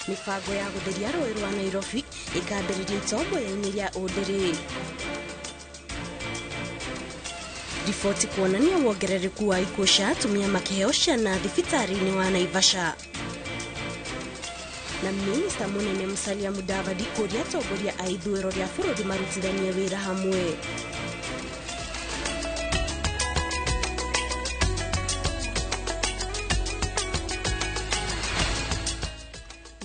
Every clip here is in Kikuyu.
Mĩbango ya gũtheria rũĩ rwa Nairobi ĩkambĩrĩria itomboya-inĩ rĩa Ũndĩrĩ. Riboti kuonania wongerereku wa ikuũ cia atumia makĩheo ciana thibitarĩ-inĩ wa Naivasha. Na minista mũnene Musalia Mudavadi kũria atongoria a ithũĩro rĩa bũrũri marutithanie wĩra hamwe.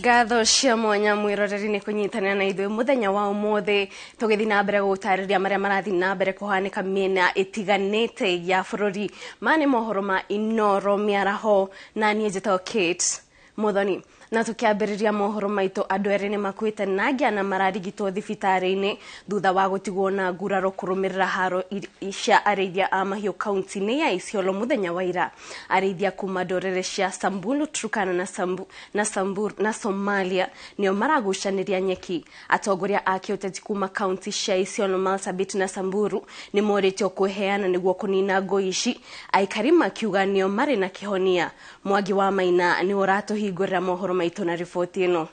Ngatho cia mwanya mwiroreri nĩ kũnyitanĩra na ithuĩ mũthenya wa ũmũthĩ tũgĩthiĩ na mbere gũgũtarĩria marĩa marathiĩ na mbere kũhanĩka mĩena ĩtiganĩte ya bũrũri. Maya nĩ mohoro ma Inooro mĩaraho na niĩ njĩtagwo Kate Muthoni. Na tukiambĩrĩria mohoro maitũ, andũ erĩ nĩ makuĩte na angĩ ana mararigitwo thibitarĩ-inĩ thutha wa gũtigwo na nguraro kũrũmĩrĩra haro cia arĩithia a mahiũ kaunti-inĩ ya Isiolo mũthenya wa ira. Arĩithia kuma ndũrĩrĩ cia Samburu, Turkana na Sambu, na Samburu na Somalia nĩo maragucanĩria nyeki. Atongoria a kĩũteti kuma kaunti cia Isiolo, Marsabit na Samburu nĩ morĩtio kwĩheana nĩguo kũnina ngũi ici, aikari makiuga nĩo marĩ na kĩhonia. Mwangi wa Maina nĩ ũratũhingũrĩra mohoro maitũ na riboti ĩno.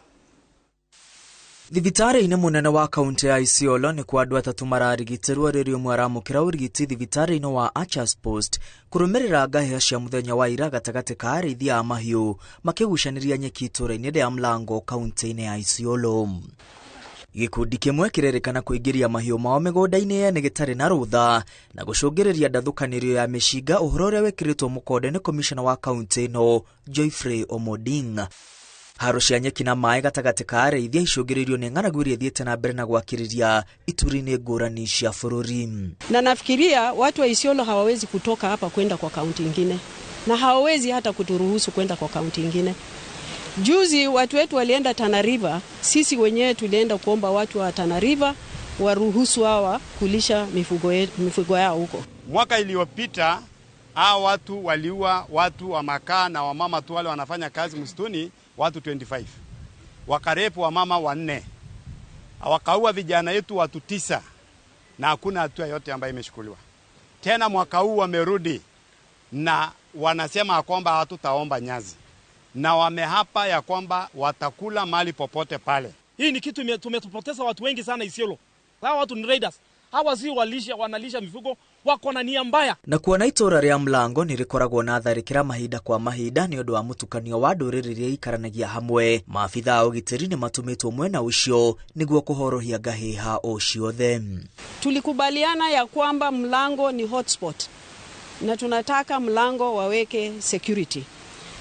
Thibitarĩ-inĩ mũnene wa kaunti ya Isiolo nĩ kwa andũ atatũ mararigitĩrwo rĩrĩa ũmwe aramũkĩra ũrigiti thibitarĩ-inĩ wa Archers Post kũrũmĩrĩra ngahĩha cia mũthenya wa ira gatagatĩ ka arĩithia a mahiũ makĩgucanĩria nyeki itũũra-inĩ rĩa Mlango kaunti-inĩ ya Isiolo. Gĩkundi kĩmwe kĩrerĩkana kũingĩria mahiũ mao mĩgũnda-inĩ yene gĩtarĩ na rũtha na gũcũngĩrĩria ndathũkanĩrio ya mĩcinga, ũhoro ũrĩa wĩkĩrĩtwo mũkonde nĩ komishona wa kaunti ĩno Geoffrey Omoding. Haro cia nyeki na maĩ gatagatĩ ka arĩithia icũngĩrĩirio nĩ ng'aragu iria ithiĩte na mbere na gwakĩrĩria ituri-inĩ ngũrani cia bũrũri. Na nafikiria watu wa Isiolo hawawezi kutoka hapa kwenda kwa kaunti ingine, na hawawezi hata kuturuhusu kwenda kwa kaunti ingine. Juzi watu wetu walienda Tana River, sisi wenyewe tulienda kuomba watu wa Tana River waruhusu hawa kulisha mifugo yao huko. Mwaka iliyopita hawa watu waliua watu wa makaa na wamama tu wale wanafanya kazi msituni, watu 25. Wakarepu wamama 4. Wakaua vijana yetu watu 9 na hakuna hatua yote ambayo imechukuliwa. Tena mwaka huu wamerudi na wanasema kwamba hatutaomba nyazi. Na wamehapa ya kwamba watakula mali popote pale. Hii ni kitu tumetupoteza watu wengi sana Isiolo. Hawa watu ni raiders. Hawa si walisha, wanalisha mifugo, wako na nia mbaya. Na kuona itũũra rĩa Mlango nĩ rĩkoragwo na tharĩkĩra mahinda kwa mahinda nĩ ũndũ wa mũtukanio wa ndũrĩrĩ iria ikaranagia hamwe. Maabitha a ũgitĩri nĩ matũmĩtwo mwena ũcio nĩguo kũhorohia ngahĩha o ciothe. Tulikubaliana ya kwamba Mlango ni hotspot na tunataka Mlango waweke security.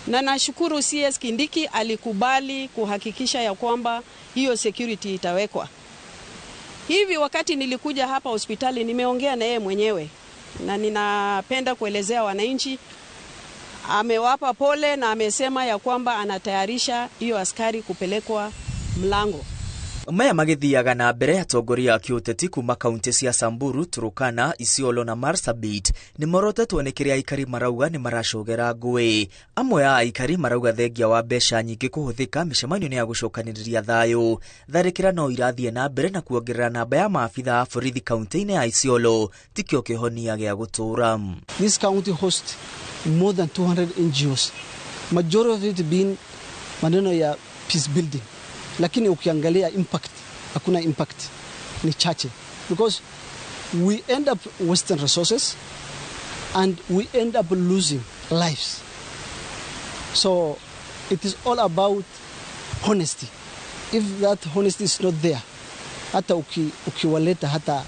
Na nashukuru CS Kindiki alikubali kuhakikisha ya kwamba hiyo security itawekwa. Hivi wakati nilikuja hapa hospitali nimeongea na yeye mwenyewe na ninapenda kuelezea wananchi, amewapa pole na amesema ya kwamba anatayarisha hiyo askari kupelekwa Mlango. Maya magĩthiaga na mbere, atongoria a kĩũteti kuma kaunti cia Samburu, Turkana, Isiolo na Marsabit nĩ morotetwo nĩ kĩrĩa aikari marauga nĩ maracogera ngũĩ. Amwe a aikari marauga thengia wa mbeca nyingĩ kũhũthĩka mĩcemanio-inĩ ya gũcokanĩrĩria thayũ, tharĩkĩra no irathiĩ na mbere na kuongerera namba ya maabitha a borithi kaunti-inĩ ya Isiolo tikĩo kĩhonia gĩa gũtũũra. This county hosts more than 200 NGOs, majority of it being maneno ya peace building. Lakini ukiangalia impact, hakuna impact, ni chache. Because we end up wasting resources and we end up losing lives. So it is all about honesty. If that honesty is not there, hata ukiwaleta hata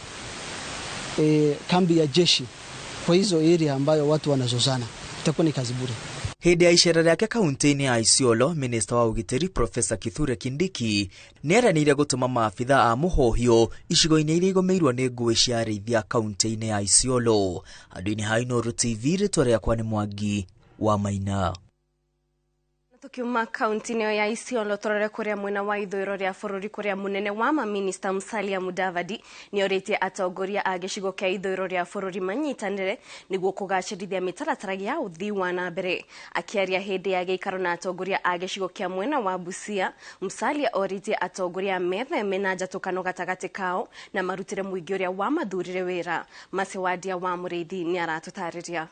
kambi ya jeshi kwa hizo area ambayo watu wanazozana, itakuwa ni kazi bure. Hĩndĩ ya icera rĩake kaunti-inĩ ya Isiolo, minista wa ũgitĩri Profesa Kithure Kindiki nĩeranĩire gũtũma maabitha a mũhohio icigo-inĩ iria igũmĩirwo nĩ ngũĩ cia arĩithia kaunti-inĩ ya Isiolo. Handũ-inĩ ha Inooro TV, rĩtwa rĩakwa nĩ Mwangi wa Maina. Tukiuma kaunti-inĩ ya Isiolo tũrore kũrĩa mwena wa ithũĩro rĩa bũrũri kũrĩa mũnene wa maminista Musalia Mudavadi nĩorĩtie atongoria a gĩcigo kĩa ithũĩro rĩa bũrũri manyitanĩre nĩguo kũgacĩrithia mĩtaratara ya ũthii wa na mbere. Akĩaria hĩndĩ ya gĩikaro na atongoria a gĩcigo kĩa mwena wa Busia, Musalia orĩtie atongoria metheme na njatũkano gatagatĩ kao na marutĩre mũingĩ ũrĩa wamathurire wĩra. Masewadia wa Mũrĩithi nĩaratũtarĩria.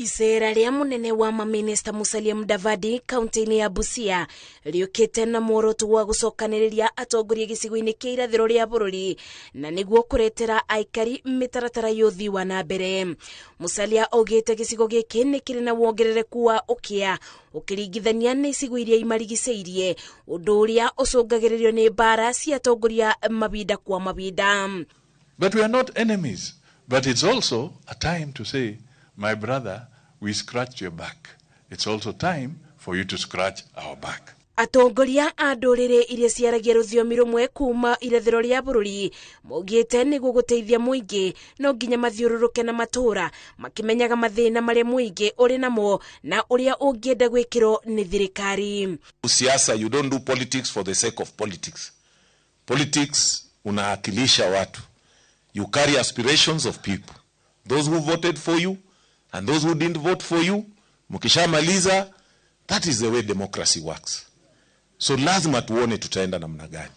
Icera rĩa munene wa maminista Musalia Mudavadi kaunti-inĩ ya Busia rĩũkĩte na muoroto wa gũcokanĩrĩria atongoria gĩcigo-inĩ kĩa irathĩro rĩa bũrũri na nĩguo kũretera aikari mĩtaratara ya ũthii wa na mbere. Musalia augĩte gĩcigo gĩkĩ nĩ kĩrĩ na wongerereku wa ũkĩa ũkĩringithania na icigo iria imarigicĩirie, ũndũ ũrĩa ũcũngagĩrĩrio nĩ mbara cia atongoria mabinda kwa mabinda. But we are not enemies. But it's also a time to say, my brother, we scratched your back. It's also time for you to scratch our back. Atongoria a ndũrĩrĩ iria ciaragia rũthiomi rũmwe kuma irathĩro rĩa bũrũri maugĩte nĩguo gũteithia mũingĩ no nginya mathiũrũrũke na matũũra makĩmenyaga mathĩna marĩa mũingĩ ũrĩ namo na ũrĩa ũngĩenda gwĩkĩrwo nĩ thirikari. Siasa, you don't do politics for the sake of politics. Politics unawakilisha watu. You carry aspirations of people. Those who voted for you and those who didn't vote for you, mkishamaliza, that is the way democracy works. So lazima tuone tutaenda namna gani.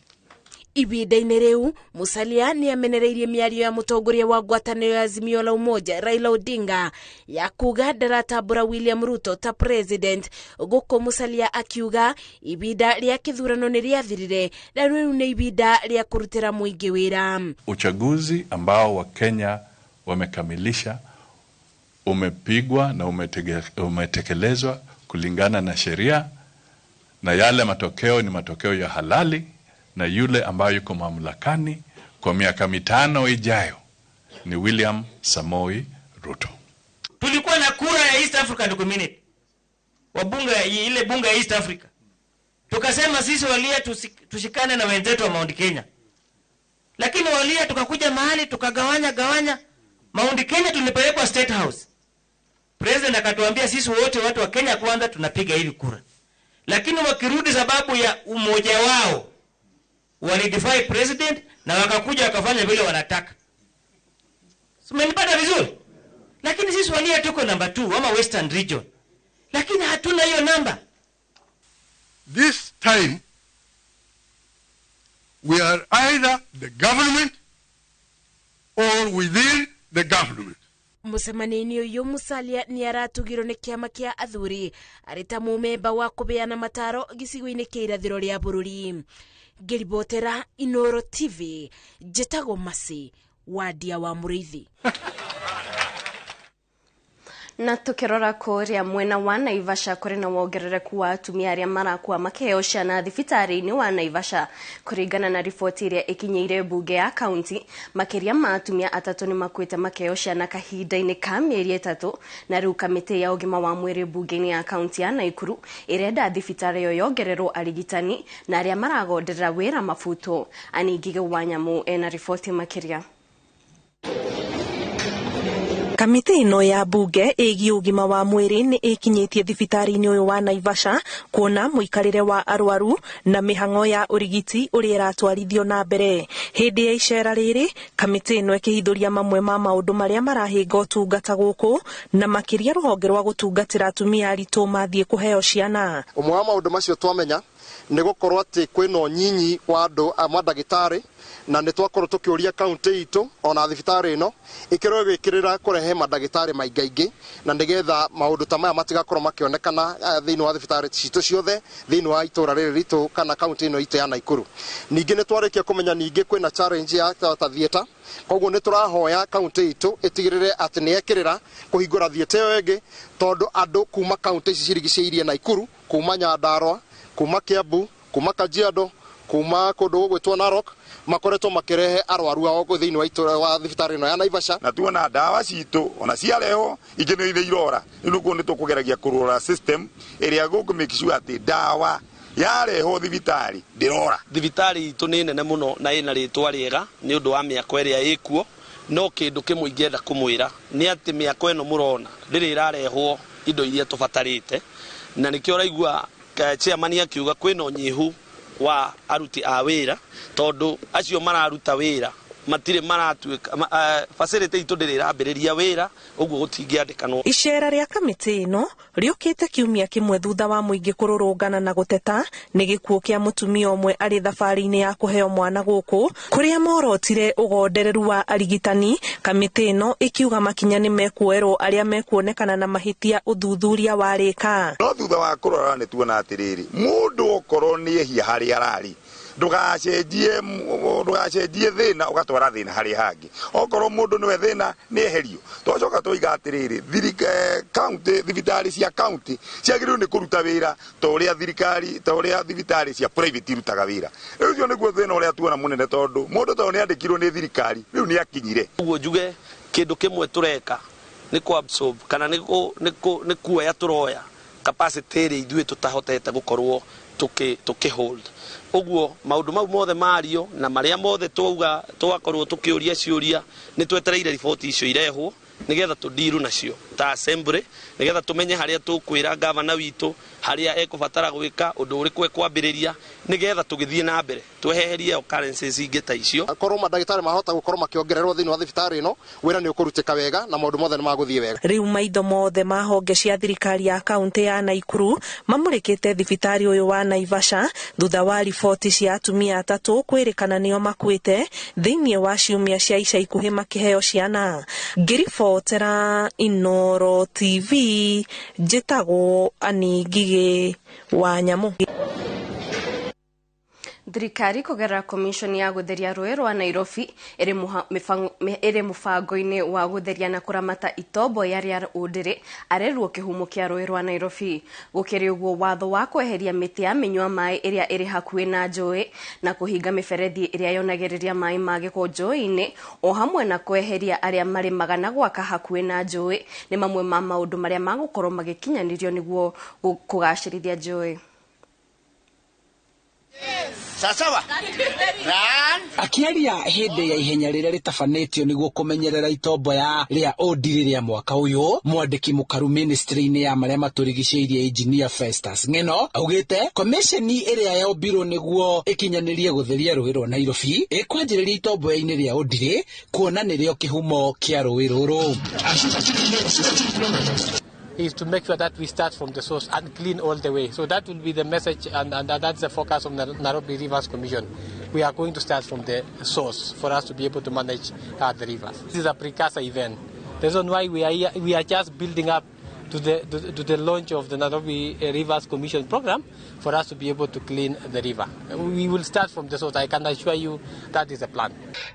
Ibinda-inĩ rĩu Musalia nĩ amenereirie mĩario ya mũtongoria wa ngwatanĩro ya Azimio la Umoja Raila Odinga ya kuga ndaratambũra William Ruto ta president, gũkũ Musalia akiuga ibinda rĩa kĩthurano nĩ rĩathirire na rĩu nĩ ibinda rĩa kũrutĩra mũingĩ wĩra. Uchaguzi ambao Wakenya wamekamilisha umepigwa na umetekelezwa kulingana na sheria, na yale matokeo ni matokeo ya halali, na yule ambayo yuko mamlakani kwa miaka 5 ijayo ni William Samoei Ruto. Tulikuwa na kura ya East African Community, wabunge ile bunge ya East Africa, tukasema sisi Waluhya tushikane na wenzetu wa Mount Kenya, lakini Waluhya tukakuja mahali tukagawanya gawanya. Mount Kenya tulipelekwa State House, President akatuambia sisi wote watu wa Kenya kwanza tunapiga hivi kura, lakini wakirudi sababu ya umoja wao walidefy president na wakakuja wakafanya vile wanataka. Umenipata vizuri? Lakini sisi Waluhya tuko number 2 ama Western Region, lakini hatuna hiyo namba. This time we are either the government or within the government. Mũcemanio-inĩ ũyũ Musalia nĩ aratugirwo nĩ kĩama kĩa athuri arĩ ta mũmemba wa kũbeana mataro gĩcigo-inĩ kĩa irathĩro rĩa bũrũri. Ngĩribotera Inoro TV, njĩtagwo Masi Wadia wa Mũrĩithi. Na tukirora kuria mwena wa Naivasha kuri na wongerereku wa atumia aria marakua makiheo ciana thibitarĩ-inĩ wa Naivasha kuringana na riboti iria ikinyiire bunge ya kaunti. Makiria ma atumia 3 ni makuite makiheo ciana kahinda-inĩ ka mĩeri 3, na riu kamĩtĩ ya ũgima wa mwĩrĩ bunge-inĩ ya kaunti ya Naikuru irenda thibitarĩ ĩyo yongererwo arigitani na aria maragonderera wĩra mabuto. Aningige wa Nyamu ena riboti makiria. Kamĩtĩ ĩno ya bunge ĩgiĩ ũgima wa mwĩrĩ nĩ ĩkinyĩtie thibitarĩ-inĩ ũyũ wa Naivasha kuona mũikarĩre wa arwaru na mĩhang'o ya ũrigiti ũrĩa ĩratwarithio na mbere. Hĩndĩ ya icera rĩrĩ, kamĩtĩ ĩno ĩkĩhithũria mamwe ma maũndũ marĩa marahĩnga ũtungata gũkũ, na makĩria rũhonge rwa gũtungatĩra atumia aritũ mathiĩ kũheo ciana. Ũmwe wa maũndũ macio twamenya nĩ gũkorwo atĩ kwĩna ũnyinyi wa andũ a mandagĩtarĩ, na nĩ twakorwo tũkĩũria kaunti itũ ona thibitarĩ ĩno ĩkĩrwo ĩgĩkĩrĩra kũrehe mandagĩtarĩ maingaingĩ, na nĩgetha maũndũ ta maya matigakorwo makĩonekana thĩinĩ wa thibitarĩ citũ ciothe thĩinĩ wa itũra rĩrĩ ritũ kana kaunti ĩno itũ ya Naikuru. Ningĩ nĩ twarĩkia kũmenya ningĩ kwĩna challenge ya ta theatre, koguo nĩ tũrahoya kaunti itũ ĩtigĩrĩre atĩ nĩ yekĩrĩra kũhingũra theatre ĩyo ĩngĩ, tondũ andũ kuma kaunti ici cirigicĩirie Naikuru, kuma Nyandarua, kuma Kiambu, kuma Kajiado, kuma kũndũ gũgwĩtwo Narok, makoretwo makirehe arwaru ao thĩinĩ wa itũra wa thibitarĩ ĩno ya Naivasha. Na tuona ndawa citũ ona ciarehwo ingĩ nĩ ithe irora, rĩu nĩguo nĩ tũkũgeragia kũrora system ĩrĩa gũkũ make sure atĩ ndawa yarehwo thibitarĩ ndĩrora. Thibitarĩ itũ nĩ nene mũno na ĩna rĩtwa rĩega nĩ ũndũ wa mĩako ĩrĩa ĩkuo, no kĩndũ kĩmwe ingĩenda kũmwĩra nĩ atĩ mĩako ĩno mũrona ndĩrĩ ĩrarehwo indo iria tũbatarĩte, na nĩkĩo ũraigua chairman akiuga kwĩna ũnyihu wa aruti a wĩra, tondũ acio mararuta wĩra Matirĩ maratuĩka facility itũ ndĩrĩ ĩrambĩrĩria wĩra, ũguo gũtingĩandĩkanwo. Icera rĩa kamĩtĩ ĩno rĩũkĩte kiumia kĩmwe thutha wa mũingĩ kũrũrũngana na gũteta nĩ gĩkuũ kĩa mũtumia ũmwe arĩ thabarĩ-inĩ ya kũheo mwana gũkũ kũrĩa morotire ũgondereru wa arigitani. Kamĩtĩ ĩno ĩkiuga makinya nĩ mekuoerwo arĩa mekuonekana na mahĩtia ũthuthuria warĩka. No thutha wa kũrora nĩ tuona atĩrĩrĩ, mũndũ okorwo nĩ ehia harĩa ararĩ, ndũgacenjie thĩna ũgatwara thĩna harĩa hangĩ. Okorwo mũndũ nĩwe thĩna nĩ eherio. Twacoka twoiga atĩrĩrĩ, county thibitarĩ cia county ciagĩrĩirwo nĩ kũruta wĩra ta ũrĩa thirikari, ta ũrĩa thibitarĩ cia private irutaga wĩra. Rĩu ũcio nĩguo thĩna ũrĩa tuona mũnene, tondũ mũndũ tondũ nĩ andĩkirwo nĩ thirikari rĩu nĩ akinyire. Ũguo njuge kĩndũ kĩmwe tũreka nĩ kũ absorb kana nĩ kuoya tũroya capacity ĩrĩa ithuĩ tũtahotete gũkorwo tũkĩ hold. Ũguo maũndũ mau mothe mario na marĩa mothe twauga twakorwo tũkĩũria ciũria nĩ twetereire riboti icio irehwo nĩgetha tũndiru nacio ta assembly, nĩgetha tũmenye harĩa tũkwĩra gavana witũ harĩa ekũbatara gwĩka ũndũ ũrĩkũ ekwambĩrĩria, nĩgetha tũgĩthiĩ na mbere tweherie occurrences ingĩ ta icio. Korwo mandagĩtarĩ mahota gũkorwo makĩongererwo thĩinĩ wa thibitarĩ ĩno, wĩra nĩ ũkũrutĩka wega na maũndũ mothe nĩ magũthiĩ wega. Rĩu maitho mothe ma honge cia thirikari ya kaunti ya Naikuru mamũrĩkĩte thibitarĩ ũyũ wa Naivasha thutha wa riboti cia atumia atatũ kwĩrĩkana nĩo makuĩte thĩinĩ wa ciumia cia ica ikuhĩ makĩheo ciana. Ngĩribotera Inooro TV, njĩtagwo Annie Ngigĩ wa Nyamũ. Thirikari kũgerera commission ya gũtheria rũĩ rwa Nairobi ĩrĩ mũbango-inĩ wa gũtheria na kũramata itombo ya rĩa Ũndĩrĩ arĩruo kĩhumo kĩa rũĩ rwa Nairobi. Gũkĩrĩ ũguo, watho wa kweheria mĩtĩ ya mĩnyua maĩ ĩrĩa ĩrĩ hakuhĩ na njũĩ na kũhinga mĩberethi ĩrĩa yonagĩrĩria maĩ ma gĩko njũĩ-inĩ o hamwe na kweheria arĩa marĩmaga na gwaka hakuhĩ na njũĩ nĩ mamwe ma maũndũ marĩa magũkorwo magĩkinyanĩrio nĩguo kũgacĩrithia njũĩ. Sasawa. Akiaria hĩndĩ ya ihenya rĩrĩa rĩtabanĩtio nĩguo kũmenyerera itombo ya rĩa Ũndĩrĩ rĩa mwaka ũyũ, mwandĩki mũkaru ministry-inĩ ya marĩa matũrigicĩirie Engineer Festus Ng'eno augĩte komisheni ĩrĩa yombirwo nĩguo ĩkinyanĩrie gũtheria rũĩ rwa Nairobi ĩkwanjĩrĩria itomboya-inĩ rĩa Ũndĩrĩ kuona nĩrĩo kĩhumo kĩa rũĩ rũrũ. Is to make sure that we start from the source and clean all the way. So that will be the message, and that's the focus of the Nairobi Rivers Commission. We are going to start from the source for us to be able to manage the rivers. This is a precursor event. The reason why we are here, we are just building up to the launch of the Nairobi Rivers Commission program for us to be able to clean the river. We will start from the source. I can assure you that is the plan.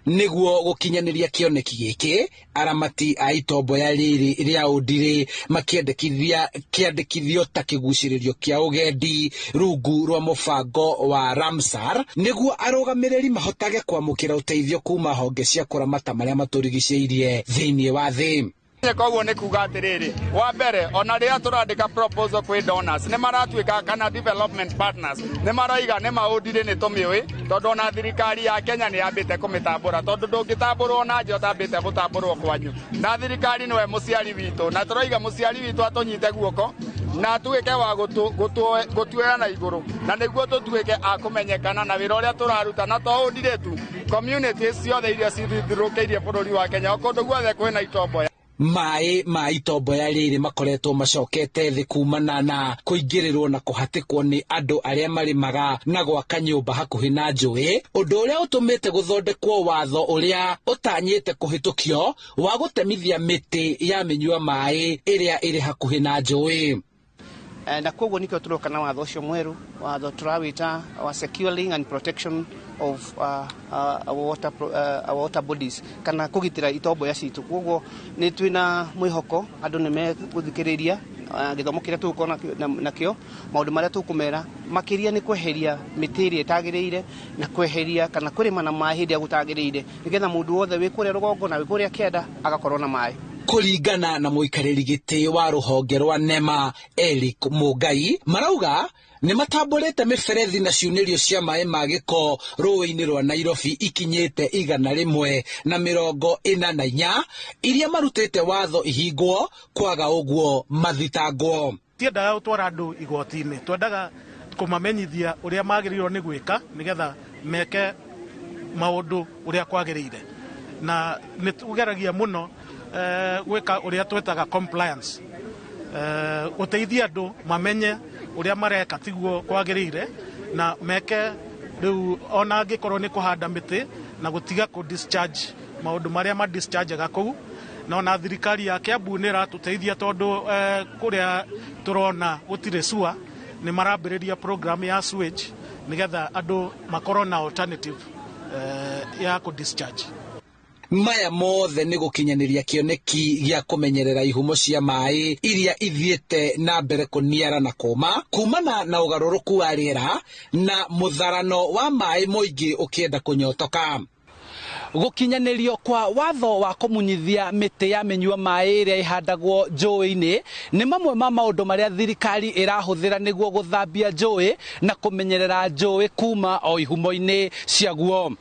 Niguo gukinyaniria kioneki giki, aramati a itomboya riri ria Ũndĩrĩ makiendekithia kiandikithio ta kiguciririo kia ugendi rungu rwa mubango wa Ramsar niguo arugamiriri mahotage kwamukira uteithio kuma honge cia kuramata maria maturigiceirie thiini wa thi. Koguo nĩ kuga atĩrĩrĩ, wa mbere ona rĩrĩa tũrandĩka proposal kwĩ donors nĩ maratuĩka kana development partners nĩ maroiga nĩ maũndire nĩ tũmĩũĩ, tondũ ona thirikari ya Kenya nĩ yambĩte kũmĩtambũra, tondũ ndũngĩtambũrwo na nja ũtambĩte gũtambũrwo kwanyu, na thirikari nĩwe mũciari witũ, na tũroiga mũciari witũ atũnyite guoko na tuĩke wa gũtuoya na igũrũ, na nĩguo tũtuĩke a kũmenyekana na wĩra ũrĩa tũraruta, na to Ũndĩrĩ tu, communities ciothe iria cithirũkĩirie bũrũri wa Kenya o kũndũ guothe kwĩna itomboya. Maĩ ma itomboya rĩrĩ makoretwo macokete thĩ kumana na kũingĩrĩrwo na kũhatĩkwo nĩ andũ arĩa marĩmaga na gwaka nyũmba hakuhĩ na njũĩ, ũndũ ũrĩa ũtũmĩte gũthondekwo watho ũrĩa ũtanyĩte kũhĩtũkio wa gũtemithia mĩtĩ ya mĩnyua maĩ ĩrĩa ĩrĩ hakuhĩ na njũĩ. Na koguo nikio tũroka na watho ũcio mwerũ, watho tũrawĩta wa securing and protection of our water bodies, kana kũgitĩra itomboya citũ. Koguo nĩ twĩna mwĩhoko andũ nĩ megũthikĩrĩria gĩthomo kĩrĩa tũgũkorwo nakĩo, maũndũ marĩa tũkũmera makĩria nĩ kweheria mĩtĩ ĩrĩa ĩtagĩrĩire na kweheria kana kũrĩma na maĩ hĩndĩ ĩrĩa gũtagĩrĩire, nĩgetha mũndũ wothe wĩ kũrĩa rũgongo na wĩ kũrĩa kĩanda agakorwo na maĩ. Kũringana na mũikarĩri gĩtĩ wa rũhonge rwa NEMA Eric Mũngai, marauga nĩ matambũrĩte mĩberethi na ciunĩrio cia maĩ ma gĩko rũĩ-inĩ rwa Nairobi ikinyĩte 144 iria marutĩte watho ihingwo, kwaga ũguo mathitangwo. Tiendaga gũtwara andũ igoti-inĩ, twendaga kũmamenyithia ũrĩa magĩrĩirwo nĩ gwĩka nĩgetha meke maũndũ ũrĩa kwagĩrĩire. Na nĩ tũgeragia mũno gwĩka ũrĩa twĩtaga compliance, gũteithia andũ mamenye ũrĩa mareka tiguo kwagĩrĩire na meke rĩu ona angĩkorwo nĩ kũhanda mĩtĩ na gũtiga kũ discharge maũndũ marĩa ma dischargeaga kũu. Na ona thirikari ya Kiambu nĩ ĩratũteithia tondũ kũrĩa tũrona gũtirĩ sewer, nĩ marambĩrĩria program ya sewage nĩgetha andũ makorwo na alternative ya kũ discharge. Maya mothe nĩ gũkinyanĩria kĩoneki gĩa kũmenyerera ihumo cia maĩ iria ithiĩte na mbere kũniara na kũma kumana na ũgarũrũku wa rĩera na mũtharano wa maĩ mũingĩ ũkĩenda kũnyotoka. Gũkinyanĩrio kwa watho wa kũmunyithia mĩtĩ ya mĩnyua maĩ ĩrĩa ĩhandagwo njũĩ-inĩ nĩ mamwe ma maũndũ marĩa thirikari ĩrahũthĩra nĩguo gũthambia njũĩ na kũmenyerera njũĩ kuma o ihumo-inĩ ciaguo.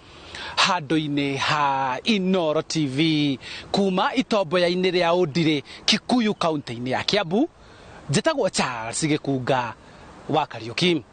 Handũ-inĩ ha Inooro TV kuma itomboya-inĩ rĩa Ũndirĩ, Kikuyu, kaunti-inĩ ya Kiambu, njĩtagwo Charles Gĩkunga wa Kariũki.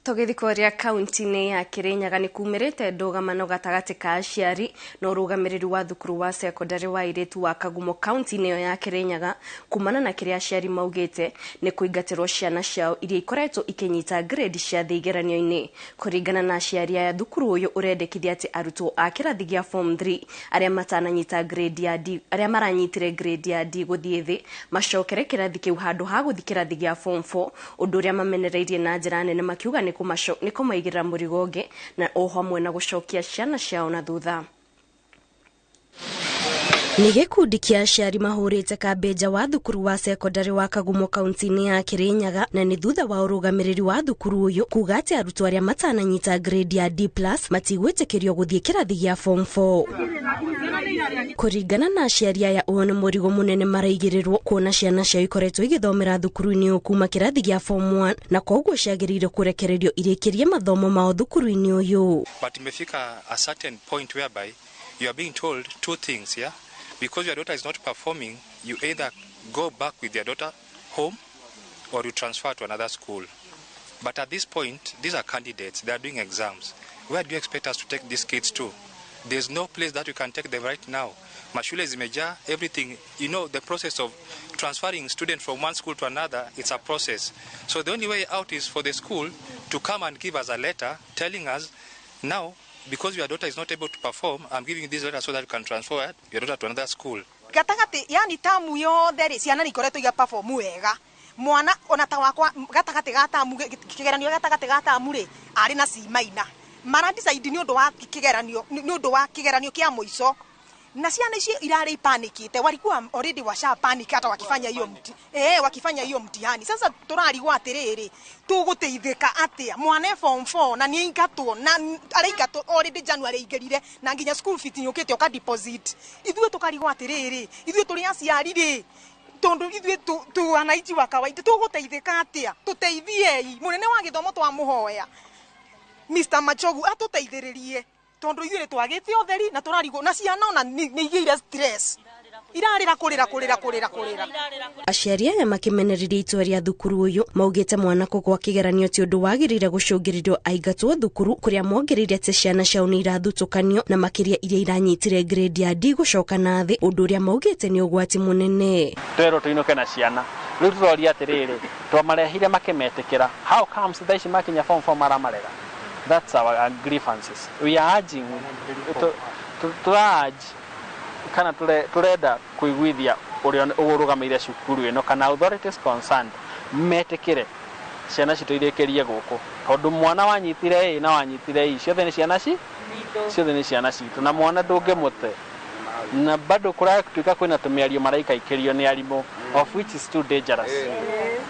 Tũgĩthiĩ kũrĩa kaunti-inĩ ya Kirinyaga, nĩ kumĩrĩte ndũgamano gatagatĩ ka aciari na ũrũgamĩrĩri wa thukuru wa sekondarĩ wa airĩtu wa Kagumo kaunti-inĩ ĩyo ya Kirinyaga, kumana na kĩrĩa aciari maugĩte nĩ kũingatĩrwo ciana ciao iria ikoretwo ikĩnyita grade cia thĩ igeranio-inĩ. Kũringana na aciari aya, thukuru ũyũ ũrendekithia atĩ arutwo a kĩrathi gĩa form 3 arĩa matananyita grade ya D, arĩa maranyitire grade ya D gũthiĩ thĩ, macokere kĩrathi kĩu handũ ha gũthiĩ kĩrathi gĩa form 4, ũndũ ũrĩa mamenereirie na njĩra nene, makiuga nĩ kũmaigĩrĩra mũrigo ũngĩ na o hamwe na gũcokia ciana ciao na thutha. Nĩ gĩkundi kĩa aciari mahũrĩte kambĩ nja wa thukuru wa sekondarĩ wa Kagumo kaunti-inĩ ya Kirinyaga, na nĩ thutha wa ũrũgamĩrĩri wa thukuru ũyũ kuga atĩ arutwo arĩa matananyita grade ya D+ matigwĩtĩkĩrio gũthiĩ kĩrathi gĩa form 4. Kũringana na aciari aya, ũyũ nĩ mũrigo mũnene maraigĩrĩrwo, kuona ciana ciao ikoretwo igĩthomera thukuru-inĩ ũyũ kuma kĩrathi gĩa form 1, na koguo ciagĩrĩire kũrekererio irĩkĩrie mathomo mao thukuru-inĩ ũyũ. But imefika a certain point whereby you are being told two things, yeah? Because your daughter is not performing, you either go back with your daughter home or you transfer to another school. But at this point, these are candidates, they are doing exams. Where do you expect us to take these kids to? There's no place that we can take them right now. Mashule zimejaa, everything. You know, the process of transferring students from one school to another, it's a process. So the only way out is for the school to come and give us a letter telling us, now, because your daughter is not able to perform, I'm giving you this letter so that you can transfer your daughter to another school. Gatagatĩ, yani tamu yothe rĩ, ciana nĩ ikoretwo iga perform wega. Mwana ona ta wakwa gatagatĩ ga tamu, kĩgeranio gatagatĩ ga tamu rĩ, arĩ na C minor. Mara decide nĩ ũndũ wa kĩgeranio, nĩ ũndũ wa kĩgeranio kĩa mũico, na ciana icio irarĩ panikite, walikuwa already washa panic hata wakifanya hiyo wakifanya hiyo mtihani. Sasa turarigwo atiriri, tuguteithika atia mwana form 4 na ni ingatwo na araingatwo already January ingirire na nginya school fees nyukite oka deposit. Ithuĩ tukarigwo atiriri, ithuĩ turi aciari ri, tondu ithuĩ tu wananchi wa kawaida tuguteithika atia? Tuteithiei munene wa githomo twamuhoya Mr Machogu atuteithiririe, tondu ithuĩ nĩtwagĩte ũtheri na tũrarigwo na ciana ona nĩ igĩire stress, irarĩra kũrĩra kũrĩra kũrĩra kũrĩra. Aciari aya makĩmenereria itua rĩa thukuru ũyũ, maugĩte mwana kũgwa kĩgeranio ti ũndũ wagĩrĩire gũcũngĩrĩrio aingatwo thukuru, kũrĩa mongereire atĩ ciana ciao nĩ irathutũkanio na makĩria iria iranyitire grade ya D gũcoka na thĩ, ũndũ ũrĩa maugĩte nĩ ũgwati mũnene. Twerwo tũinũke na ciana rĩu tũroria atĩrĩrĩ, twamarehire makĩmetĩkĩra, how comes thaa ici makinya form 4 maramarega? That's our grievances. We are urging, to urge kana turenda kuiguithia uria urugamire cukuru ino kana authorities concerned metikire ciana citũ irĩkĩrie gũkũ, tondũ mwana wanyitire A na wanyitire E ciothe nĩ ciana ci ciothe nĩ ciana citũ, na mwana ndũngĩmũte, na bado kũratuĩka kwĩna tũmĩario maraikaikĩrio nĩ arimũ, of which is too dangerous,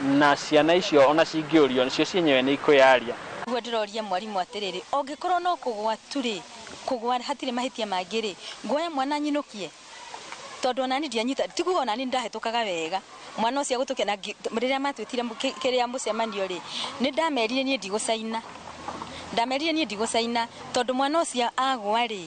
na ciana icio ona cingĩũrio nĩcio cienyewe nĩ ikũyaria. Ũguo ndĩroria mwarimũ atĩrĩrĩ, ũngĩkorwo no kũgwa tu rĩ, kũgwa hatirĩ mahĩtia mangĩ rĩ, nguoya mwana nyinũkie, tondũ onani ndianyita, ti kuga onani ndahĩtũkaga wega. Mwana ũcio agũtũkia na rĩrĩa matwĩtire kĩrĩa mũcemanio rĩ, nĩ ndamerire niĩ ndigũcaina, ndamerire niĩ ndigũcaina tondũ mwana ũcio agwa rĩ,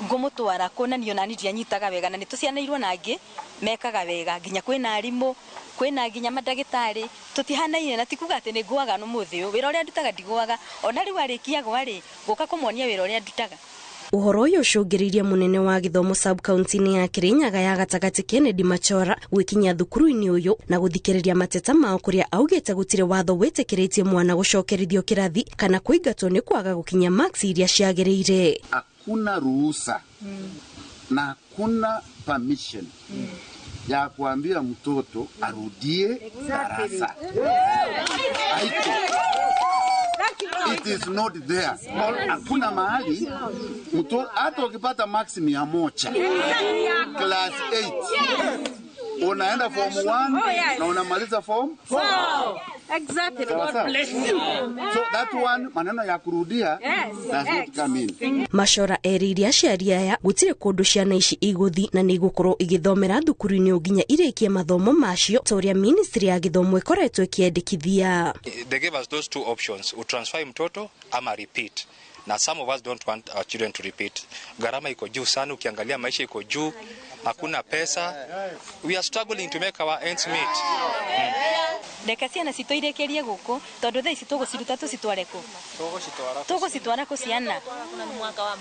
ngũmũtwara kũ na niĩ onani ndianyitaga wega, na nĩ tũcianĩirwo na angĩ mekaga wega, nginya kwĩna arimũ, kwĩna nginya mandagĩtarĩ, tũtihanaine, na ti kuga atĩ nĩ ngũaga ũmũthĩ ũyũ, wĩra ũrĩa ndutaga ndigũaga, ona rĩu arĩkia gwa rĩ, ngũka kũmuonia wĩra ũrĩa ndutaga. Ũhoro ũyũ ũcũngĩrĩirie mũnene wa gĩthomo sub county-inĩ ya Kirinyaga ya gatagatĩ Kennedy Machora gwĩkinyia thukuru-inĩ ũyũ na gũthikĩrĩria mateta mao, kũrĩa augĩte gũtirĩ watho wĩtĩkĩrĩtie mwana gũcokerithio kĩrathi kana kũingatwo nĩ kwaga gũkinyia marks iria ciagĩrĩire. Hakuna ruhusa na hakuna permission ya kuambia mtoto arudie darasa. Haiko. It is not there. Hakuna mahali mtoto hata ukipata max 100 class 8 unaenda form 1 na unamaliza form 4. Exactly. God bless you. So that one maneno ya kurudia does not come in. Machora erĩire aciari aya gũtirĩ kũndũ ciana ici igũthi na nĩ igũkorwo igĩthomera thukuru-inĩ nginya irĩkie mathomo macio ta ũrĩa ministry ya gĩthomo ĩkoretwo ĩkĩendekithia. They gave us those two options, utransfer mtoto ama repeat. Na some of us don't want our children to repeat. Gharama iko juu sana, ukiangalia maisha iko juu, hakuna pesa. We are struggling to make our ends meet. Reke ciana citũ irĩkĩrie gũkũ tondũ thaa ici tũgũciruta tũcitware kũ? Tũgũcitwara kũ ciana?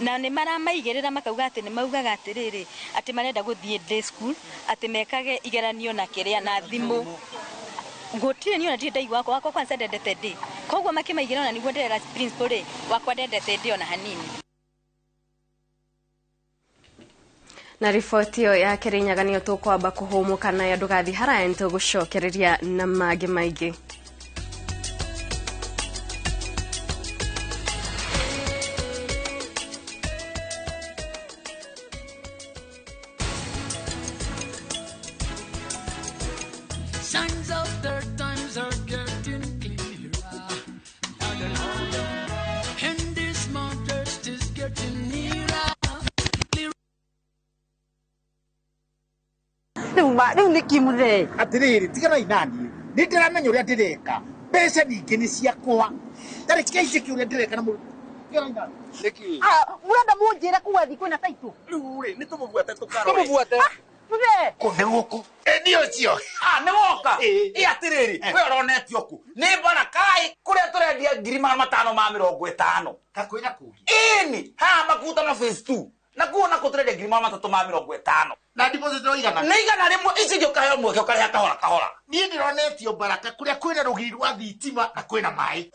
Na nĩ maramaigĩrĩra makauga atĩ nĩ maugaga atĩrĩrĩ atĩ marenda gũthiĩ day school, atĩ mekage igeranio na kĩrĩa na thimũ. Gũtirĩ niĩ ona ndirĩ ndaigua wakwa kwanza ndendete ndĩ. Koguo makĩmaigĩrĩra ona nĩguo ndĩrera principal rĩ, wakwa ndendete ndĩ ona hanini. Na riboti ĩyo ya Kirinyaga nĩyo tũkwamba kũhũmũka nayo, ndũgathiĩ haraya nĩtũgũcokereria na mangĩ maingĩ. Signs of their times are getting clearer, louder, louder, and this mountain is getting nearer. Rĩu nĩ kĩmũthee atĩrĩrĩ, tiganai naniĩ, nĩ ndĩramenya ũrĩa ndĩreka, mbeca ningĩ nĩ ciakwa, tarĩ kĩaici ũrĩa ndĩreka na mũndũ. Tiganai naniĩ. Mũrenda mũnjĩre kuga thi kwĩna taitũ? Rĩu rĩ, nĩ tũmũbuate tũkarore. Tũmũbuate. Mũthee. Kũ nĩ gũkũ? Ĩ nĩ ũcio. Nĩ woka. Ĩ atĩrĩrĩ, we ũronetio kũ? Nĩ Barakai kũrĩa tũrendia 550,000. Kakwĩna kũngĩ. Ĩni, haha Makutano phase 2. Na kuo nako tũrendia 350,000. Na deposit no igana. Nĩ 100, ici ingĩ ũkaheo mweke ũkarĩha kahora kahora. Niĩ ndĩronetio Baraka kũrĩa kwĩna rũgiri rwa thitima na kwĩna maĩ.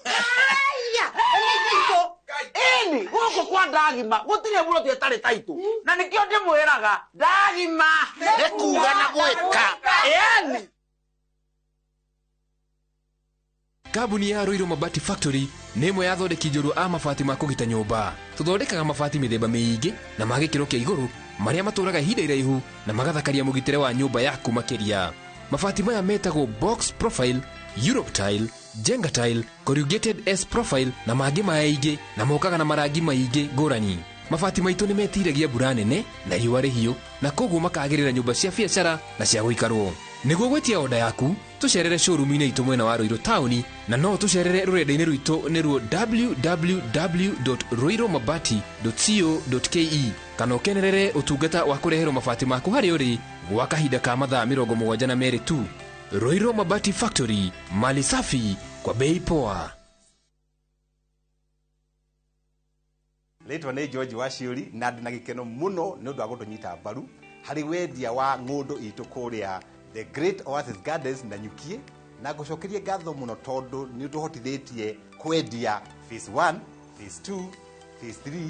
Ĩni, gũkũ kwa Ndagima gũtirĩ mũroti ĩtarĩ taitũ. Na nĩkĩo ndĩmwĩraga Ndagima nĩ kuga na gwĩka. Ĩni. Kambuni ya Ruiru Mabati Factory nĩ ĩmwe ya athondeki njorua a mabati ma kũgita nyũmba. Tũthondekaga mabati mĩthemba mĩingĩ na ma gĩkĩro kĩa igũrũ marĩa matũraga ihinda iraihu na magathakaria mũgitĩre wa nyũmba yaku makĩria. Mabati maya metagwo box profile, Europe tile, Jenga tile, corrugated S profile na mangĩ maingĩ, na mokaga na marangi maingĩ ngũrani. Mabati maitũ nĩ metiragia mbura nene na riũa rĩhiũ, na koguo makagĩrĩra nyũmba cia biacara na cia gũikarwo. Nĩguo gwĩtia oda yaku, tũcerere showroom-inĩ itũ mwena wa Ruiru taũni, na no tũcerere rũrenda-inĩ rwitũ nĩruo www.ruirumabati.co.ke, kana ũkenerere ũtungata wa kũreherwo mabati maku harĩa ũrĩ gwa kahinda ka mathaa 72 tu. Ruiru Mabati Factory, mali safi kwa bei poa. Rĩtwa nĩ George Waciũri na ndĩ na gĩkeno mũno nĩ ũndũ wa gũtũnyita mbaru harĩ wendia wa ng'ũndũ itũ kũrĩa The Great Oasis Gardens na Nyukie, na ngũcokerie ngatho mũno tondũ nĩ ũtũhotithĩtie kwendia phase 1, phase 2, phase 3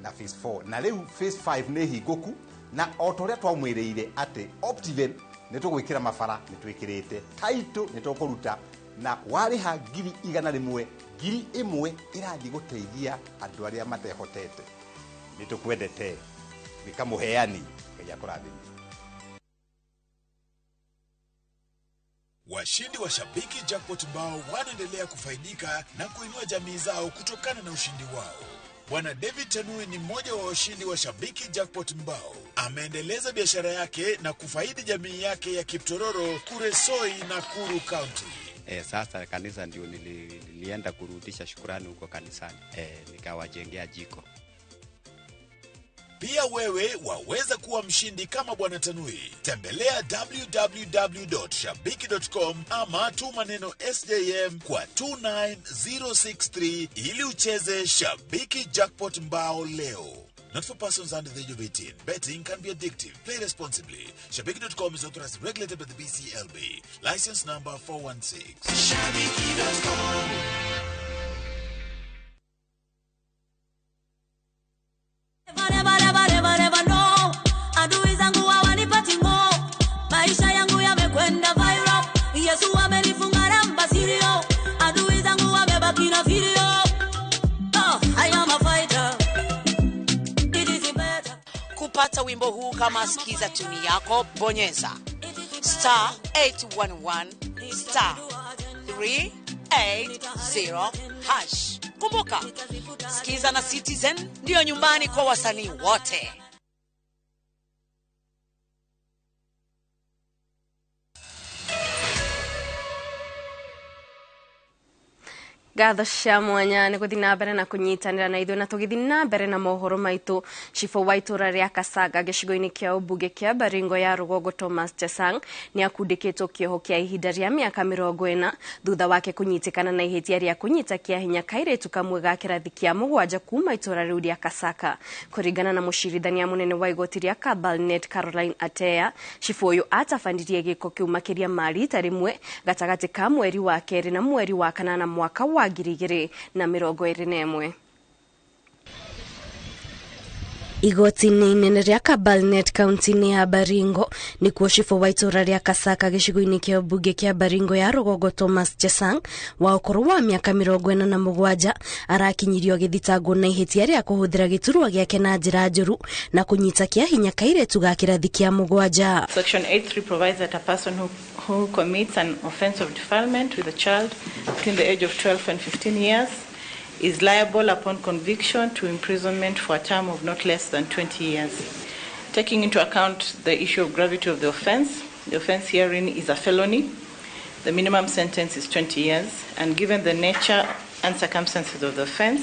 na phase 4, na rĩu phase 5 nĩ hingũku, na o ta ũrĩa twamwĩrĩire atĩ Optiven nĩ tũgwĩkĩra mabara nĩ twĩkĩrĩte, taitũ nĩ tũkũruta, na warĩha 100,000, 1,000 ĩrathiĩ gũteithia andũ arĩa matehotete. Nĩ tũkwendete, wĩka mũheani, Ngai akũrathime. Washindi wa Shabiki Jackpot Mbao wanaendelea kufaidika na kuinua jamii zao kutokana na ushindi wao. Bwana David Tanui ni mmoja wa washindi wa Shabiki Jackpot Mbao. Ameendeleza biashara yake na kufaidi jamii yake ya Kiptororo, Kuresoi na Kuru County. Sasa kanisa ndio nilienda kurudisha shukrani huko kanisani. Nikawajengea jiko. Pia wewe waweza kuwa mshindi kama Bwana Tanui. Tembelea www.shabiki.com ama tuma neno SJM kwa 29063 ili ucheze Shabiki Jackpot Mbao leo. Not for persons under the age of 18. Betting can be addictive. Play responsibly. Shabiki.com is authorized and regulated by the BCLB. License number 416. Shabiki.com. Never, never, never, never know. Adui zangu hawanipati ngo. Maisha yangu yamekwenda viral. Yesu amenifunga namba sirio. Adui zangu wamebaki na video. Oh, I am a fighter. It is better. Kupata wimbo huu kama sikiza tuni yako, bonyeza star 811 star 380 hash. Kumbuka, Sikiza na Citizen ndiyo nyumbani kwa wasanii wote. Ngatho cia mwanya nä gå thiä na mbere na kå nyitanä ra na ithuä na tå gä thiä na mbere na mohoro maitå cibå wa itå rä a Kasanga gä cigo-inä kä a ũmbunge kä a Baringo ya rũgongo Thomas Chesang nä akundä two kĩoho kĩa ihinda rĩa mĩaka 40 thutha wake kũnyitĩkana na ihĩtia rĩa kũnyita kĩa hinya kairĩtu kamwe ga kĩrathi kĩa 7 kuma itũra rĩu rĩa Kasaka. Kũringana na mũcirithania mũnene wa igoti rĩa Kabarnet Caroline Ateya, cibũ ũyũ atabanirie gĩko kĩu makĩria ma rita rĩmwe gatagatĩ ka mweri wa 2 na mweri wa 8 mwaka wa 2021. Igoti-inĩ inene rĩa Kabarnet kaunti-inĩ ya Baringo nĩkuo cibũ wa itũra rĩa Kasaka gĩcigo-inĩ kĩa ũmbunge kĩa Baringo ya rũgongo Thomas Chesang wa ũkũrũ wa mĩaka 47 arakinyirio agĩthitangwo na ihĩtia rĩa kũhũthĩra gĩturwa gĩake na njĩra njũru na kũnyita kĩa hinya kairĩtu ga kĩrathi kĩa 7. Section 83 provides that a person who commits an offense of defilement with a child between the age of 12 and 15 years is liable upon conviction to imprisonment for a term of not less than 20 years. Taking into account the issue of gravity of the offense herein is a felony. The minimum sentence is 20 years, and given the nature and circumstances of the offense,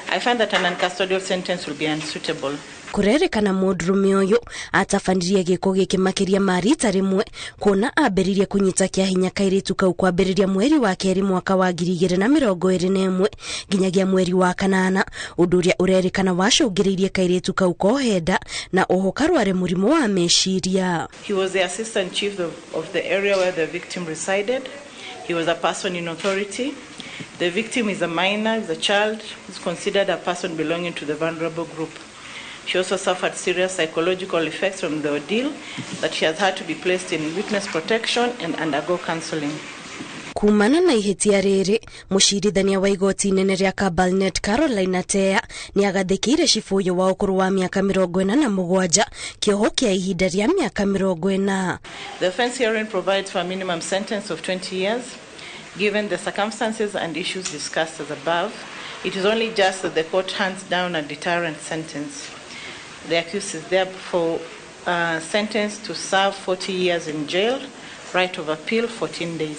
I find that an uncustodial sentence will be unsuitable. Kũrerĩkana mũndũrũme ũyũ atabanirie gĩko gĩkĩ makĩria ma rita rĩmwe kuona ambĩrĩrie kũnyita kĩa hinya kairĩtu kau kwambĩrĩria mweri wa 2 mwaka wa 2021 nginyagia mweri wa 8, ũndũ ũrĩa ũrerĩkana wacũngĩrĩirie kairĩtu kau kohenda na oho karware mũrimũ wa meciria. He was the assistant chief of the area where the victim resided. He was a person in authority. The victim is a minor, is a child, is considered a person belonging to the vulnerable group. She also suffered serious psychological effects from the ordeal that she has had to be placed in witness protection and undergo counseling. Kumana na ihĩtia rĩrĩ, mũcirithania wa igoti inene rĩa Kabarnet Caroline Ateya nĩagathĩkĩire cibũ ũyũ wa ũkũrũ wa mĩaka 47 kĩoho kĩa ihinda rĩa mĩaka 40. The offense herein provides for a minimum sentence of 20 years. Given the circumstances and issues discussed as above, it is only just that the court hands down a deterrent sentence. The accused is therefore sentenced to serve 40 years in jail, right of appeal 14 days.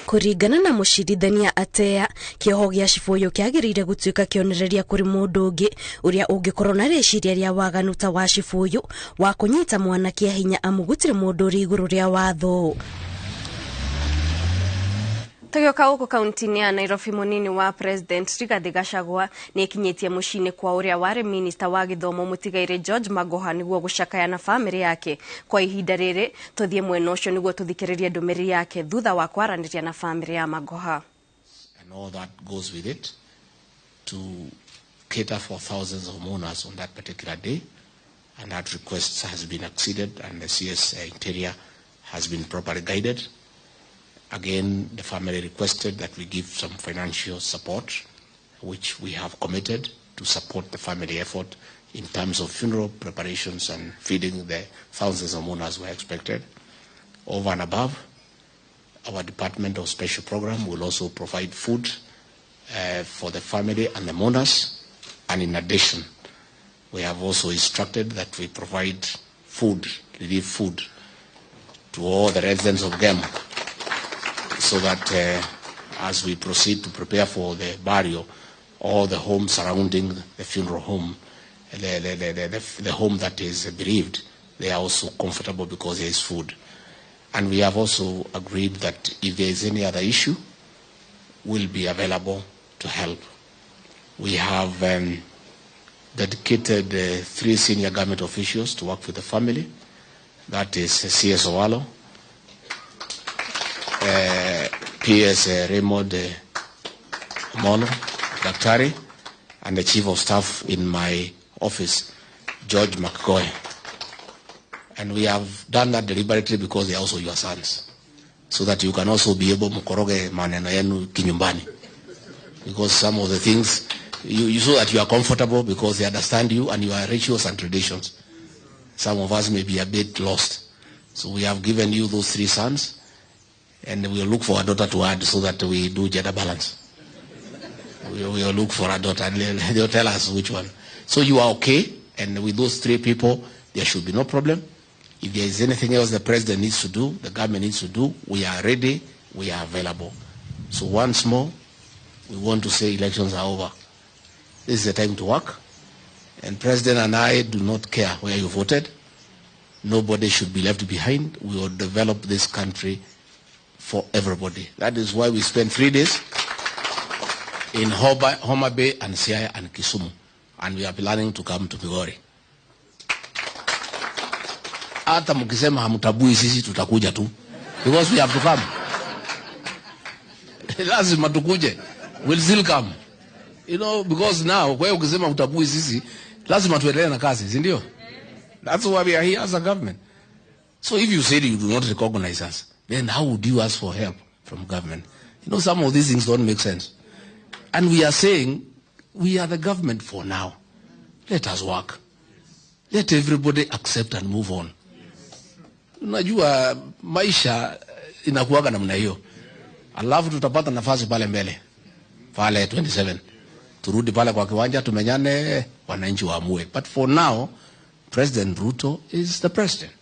Kũringana na mũcirithania Ateya, kĩoho gĩa cibũ ũyũ kĩagĩrĩire gũtuĩka kĩonereria kũrĩ mũndũ ũngĩ ũrĩa ũngĩkorwo na rĩciria rĩa waganu ta wa cibũ ũyũ wa kũnyita mwana kĩa hinya amu gũtirĩ mũndũ ũrĩ igũrũ rĩa watho. Tũgĩũka gũkũ kaunti-inĩ ya Nairobi, mũnini wa President Rigathi Gachagua nĩekinyĩtie mũciĩ-inĩ kwa ũrĩa warĩ minista wa gĩthomo mũtigairĩ George Magoha nĩguo gũcakaya na bamĩrĩ yake. Kwa ihinda rĩrĩ tũthiĩ mwena ũcio nĩguo tũthikĩrĩrie ndũmĩrĩri yake thutha wa kwaranĩria na bamĩrĩ ya Magoha. And all that goes with it to cater for thousands of mourners on that particular day, and that request has been acceded and the CS Interior has been properly guided. Again, the family requested that we give some financial support, which we have committed to support the family effort in terms of funeral preparations and feeding the thousands of mourners who are expected. Over and above, our Department of Special Program will also provide food for the family and the mourners. And in addition, we have also instructed that we provide food, relief food, to all the residents of Gem, so that as we proceed to prepare for the burial, all the homes surrounding the funeral home, the home that is bereaved, they are also comfortable because there is food. And we have also agreed that if there is any other issue, we'll be available to help. We have dedicated 3 senior government officials to work with the family. That is CS Owalo, PS Raymond Omolo, Daktari, and the Chief of Staff in my office, George McCoy. And we have done that deliberately because they are also your sons, so that you can also be able mkoroge maneno yenu kinyumbani. Because some of the things, you so that you are comfortable because they understand you and your rituals and traditions. Some of us may be a bit lost. So we have given you those 3 sons, and we'll look for a daughter to add so that we do gender balance. We will look for a daughter, and they'll tell us which one. So you are okay, and with those 3 people, there should be no problem. If there is anything else the president needs to do, the government needs to do, we are ready, we are available. So once more, we want to say elections are over. This is the time to work. And President and I do not care where you voted. Nobody should be left behind. We will develop this country for everybody. That is why we spent 3 days in Homa Bay and Siaya and Kisumu. And we are planning to come to Migori. Hata mkisema hamtabui sisi tutakuja tu. Because we have to come. Lazima tukuje. We'll still come. You know, because now, kwa ukisema utabui sisi, lazima tuendelee na kazi, si ndio? That's why we are here as a government. So if you say you do not recognize us, then how would you ask for help from government? You know, some of these things don't make sense. And we are saying, we are the government for now. Let us work. Let everybody accept and move on. Unajua maisha inakuwaga namna hiyo. Alafu tutapata nafasi pale mbele. Pale 27. Turudi pale kwa kiwanja tumenyane, wananchi waamue. But for now, President Ruto is the president.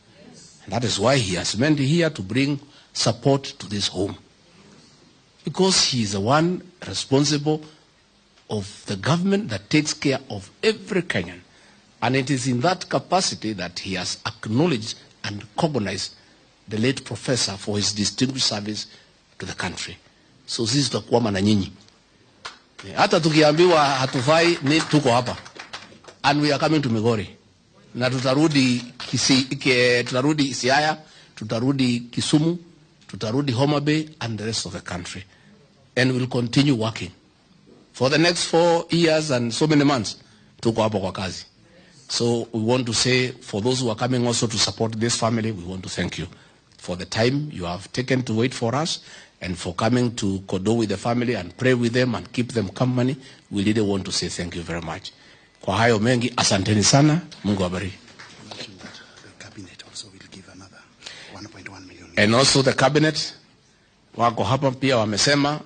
And that is why he has meant here to bring support to this home. Because he is the one responsible of the government that takes care of every Kenyan. And it is in that capacity that he has acknowledged and recognized the late professor for his distinguished service to the country. So sisi tutakuwa na nyinyi. Hata tukiambiwa hatufai, ni tuko hapa. And we are coming to Migori. Na tutarudi tutarudi Siaya, tutarudi Kisumu, tutarudi Homa Bay and the rest of the country. And we'll continue working. For the next 4 years and so many months, tuko hapo kwa kazi. So we want to say, for those who are coming also to support this family, we want to thank you for the time you have taken to wait for us and for coming to condole with the family and pray with them and keep them company. We really want to say thank you very much. Kwa hayo mengi, asanteni sana. Mungu awabariki. The cabinet also will give another 1.1 million. And also the cabinet wako hapa pia wamesema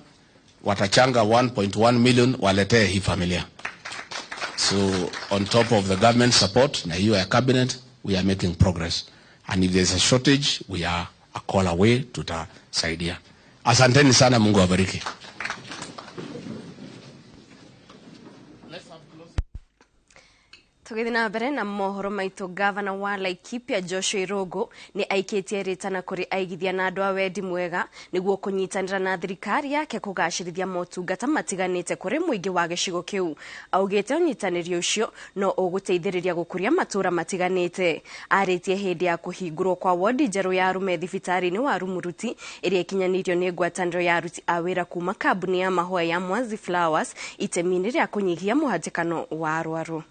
watachanga 1.1 million waletee hii familia. So on top of the government support na hiyo ya cabinet, we are making progress. And if there's a shortage, we are a call away, tutasaidia. Asanteni sana, Mungu awabariki. Tũgĩthiĩ na mbere na mohoro maitũ, gavana wa Laikipia Joshua Irũngũ nĩ aikĩtie rĩtana kũrĩ aigithia na andũ a wendi mwega nĩguo kũnyitanĩra na thirikari yake kũgacĩrithia motungata matiganĩte kũrĩ mũingĩ wa gĩcigo kĩu. Augĩte ũnyitanĩri ũcio no ũgũteithĩrĩria gũkũria matũũra matiganĩte. Arĩtie hĩndĩ ya kũhingũrwo kwa wodi njerũ ya arũme thibitarĩ-inĩ wa Rumuruti ĩrĩa ĩkinyanĩirio nĩ ngwatanĩro ya aruti a wĩra kuma kambuni ya mahũa ya Mwanzi Flowers itemi-inĩ rĩa kũnyihia mũhatĩkano wa arwaru.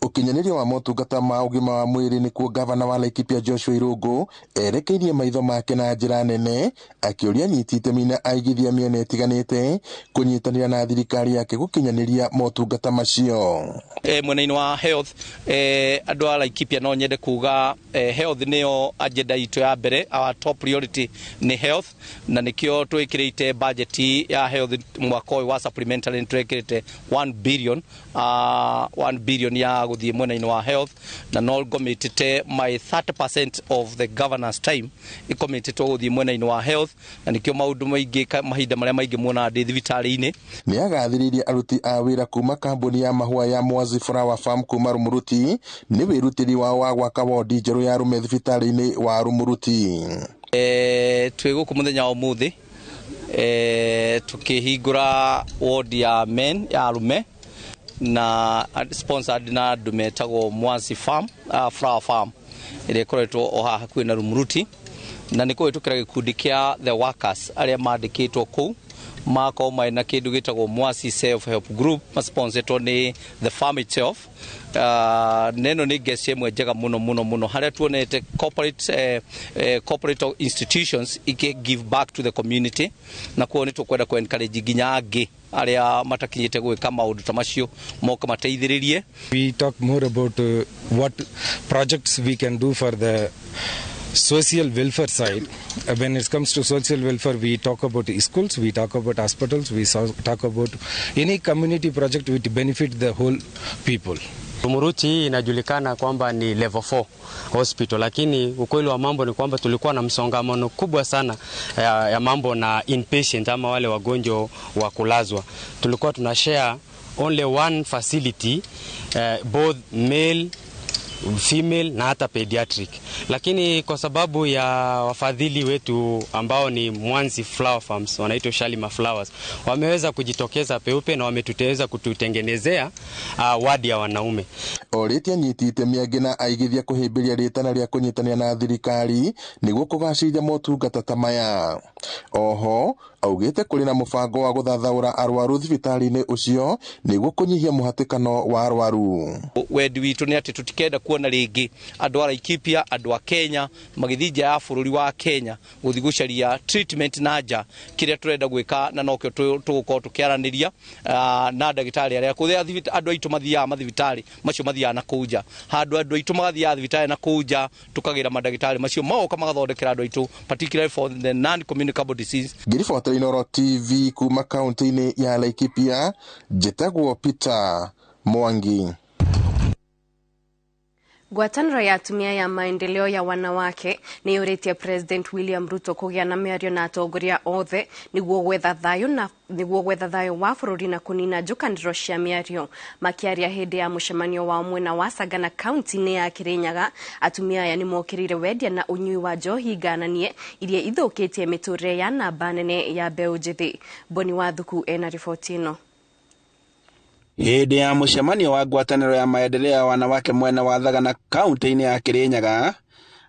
Ukinyanĩria wa motungata ma ũgima wa mwĩrĩ nĩkuo gavana wa Laikipia Joshua Irũngũ erekeirie maitho make na njĩra nene akĩũria anyiti itemi na aigithia mĩena ĩtiganĩte kũnyitanĩra na thirikari yake gũkinyanĩria motungata macio. Mwena-inĩ wa health, andũ a Laikipia no nyende kuga health nĩyo agenda itũ ya mbere. Our top priority nĩ health, na nĩkĩo twĩkĩrĩte budget ya health mwaka ũyũ wa supplementary twĩkĩrĩte 1 billion, 1 billion ya gũthiĩ mwena-inĩ wa health, na no ngomitite my 30% of the governance time ikomititwo gũthiĩ mwena-inĩ wa health, na nĩkĩo maũndũ maingĩ mahinda marĩa maingĩ muonaga ndĩ thibitarĩ-inĩ. Nĩ agathĩrĩirie aruti a wĩra kuma kambuni ya mahũa ya Mwanzi Flower Farm kuma Rumuruti nĩ wĩrutĩri wao wa gwaka wodi njerũ ya arũme thibitarĩ-inĩ wa Rumuruti. Twĩ gũkũ mũthenya wa ũmũthĩ Tukihingura ward ya men ya arume na sponsored na andu metagwo Mwanzi Farm, Flower Farm ĩrĩa ĩkoretwo o haha hakuhĩ na Rumuruti, na nĩ kũhĩtũkĩra gĩkundi kĩa the workers arĩa mandĩkĩtwo kũu makorwo marĩ na kĩndũ gĩtagwo Mwanzi Self Help Group masponsetwo nĩ the farm itself. Na ĩno nĩ ngeci ĩmwe njega mũno mũno mũno harĩa tuonete corporate institutions ike give back to the community, na kuo nĩ tũkwenda kũ encourage nginya angĩ arĩa matakinyĩte gwĩka maũndũ ta macio moka mateithĩrĩrie. We talk more about what projects we can do for the social welfare side. When it comes to social welfare, we talk about schools, we talk about hospitals, we talk about any community project which benefit the whole people. Rumuruti hii inajulikana kwamba ni level 4 hospital, lakini ukweli wa mambo ni kwamba tulikuwa na msongamano kubwa sana ya mambo na inpatient ama wale wagonjwa wa kulazwa. Tulikuwa tuna share only one facility, both male, female na hata pediatric. Lakini kwa sababu ya wafadhili wetu ambao ni Mwanzi Flower Farms, wanaitwa Shalima Flowers, wameweza kujitokeza peupe na wametuteweza kututengenezea wadi ya wanaume. Orĩtie anyiti itemi angĩ na aigithia kũhĩmbĩria rĩtana rĩa kũnyitanĩra na thirikari nĩguo kũgacĩrithia motungata ta maya. Oho augĩte kũrĩ na mũbango wa gũthathaũra arwaru thibitarĩ-inĩ ũcio nĩguo kũnyihia mũhatĩkano wa arwaru. Wendi witũ nĩ atĩ tũtikenda kuona rĩngĩ andũ a Laikipia, andũ a Kenya magĩthiĩ nja ya bũrũri wa Kenya gũthiĩ gũcaria treatment na nja. Kĩrĩa tũrenda gwĩka na nokĩo tũgũkorwo tũkĩaranĩria na ndagĩtarĩ arĩa kũrĩa andũ aitũ mathiaga mathibitarĩ macio mathiaga na kũu nja, handũ andũ aitũ magathiaga thibitarĩ na kũu nja tũkagĩra mandagĩtarĩ macio magoka magathondekera andũ aitũ, particularly for the non-communicable disease. Ngĩribotera Inooro TV kuma kaunti-inĩ ya Laikipia, njĩtagwo Peter Mwangi. Ngwatanĩro ya atumia ya maendeleo ya wanawake nĩ yũrĩtie President William Ruto kũgĩa na mĩario na atongoria othe nĩguo gwetha thayũ wa bũrũri na kũnina njũkanĩro cia mĩario. Makĩaria hĩndĩ ya mũcemanio wa mwena wa Sagana kaunti-inĩ ya Kirinyaga, atumia aya nĩmokĩrĩire wendia na ũnyui wa njohi ngananie iria ithũkĩtie mĩtũrĩre ya namba nene ya mbeũ njĩthĩ. Boni Wathuku ena riboti ĩno. Hĩndĩ ya mũcemanio wa ngwatanĩro ya maendeleo ya wanawake mwena wa Thagana kaunti-inĩ ya Kirinyaga,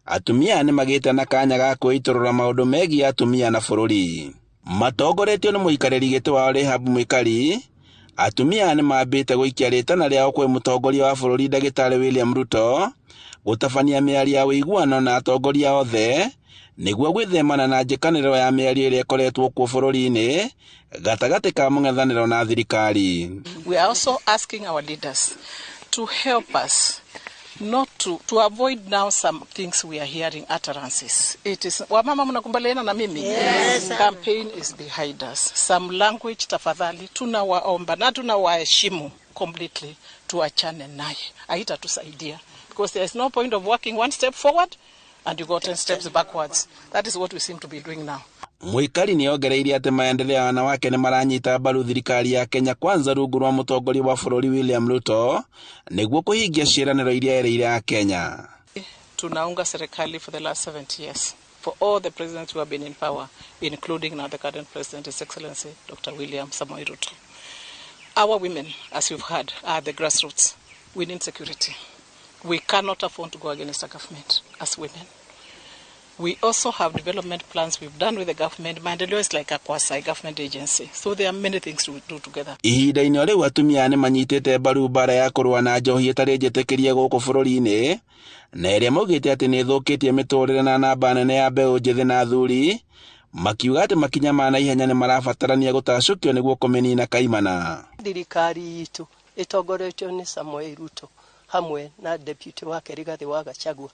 atumia nĩ magĩte na kanya ga kwĩitũrũra maũndũ megiĩ atumia na bũrũri. Matongoretio nĩ mũikarĩri gĩtĩ wao Rahab Mwikari, atumia nĩ mambĩte gũikia rĩtana rĩao kwĩ mũtongoria wa bũrũri ndagĩtarĩ William Ruto gũtabania mĩario ya ũiguano na atongoria othe nĩguo gwĩthemana na njĩkanĩro ya mĩario ĩrĩa ĩkoretwo kuo bũrũri-inĩ gatagatĩ ka mũng'ethanĩro na thirikari. We are also asking our leaders to help us not to avoid now some things we are hearing utterances. It is wamama mnakubaliana na mimi? Yes. Campaign is behind us. Some language tafadhali tunawaomba na tunawaheshimu completely, tuachane naye. Haitatusaidia because there is no point of working one step forward and you go 10 steps backwards. That is what we seem to be doing now. Mwikari nĩ ongereire atĩ maendeleo ya wanawake nĩ maranyita mbaru thirikari ya Kenya Kwanza rungu rwa mũtongoria wa bũrũri William Ruto nĩguo kũhingia ciĩranĩro iria erĩire a Kenya. Tunaunga serikali for the last 70 years for all the presidents who have been in power, including now the current president, His Excellency Dr. William Samoei Ruto. Our women, as you've heard, are the grassroots. We need security. We cannot afford to go against the government as women. We also have development plans we've done with the government. Maendeleo is like a quasi-government agency, so there are many things to do together. Ihinda-inĩ rĩu atumia nĩ manyitĩte mbaru mbara ya kũrũa na njohi ĩtarĩ njĩtĩkĩrie gũkũ bũrũri-inĩ, na ĩrĩa maugĩte atĩ nĩ ĩthũkĩtie mĩtũrĩre na namba nene ya mbeũ njĩthĩ na athuri, makiuga atĩ makinya ma naihenya nĩ marabatarania gũtacũkio nĩguo kũmĩnina kaimana. Thirikari itũ ĩtongoretio nĩ Samoei Ruto hamwe na deputy wake Rigathi wa Gachagua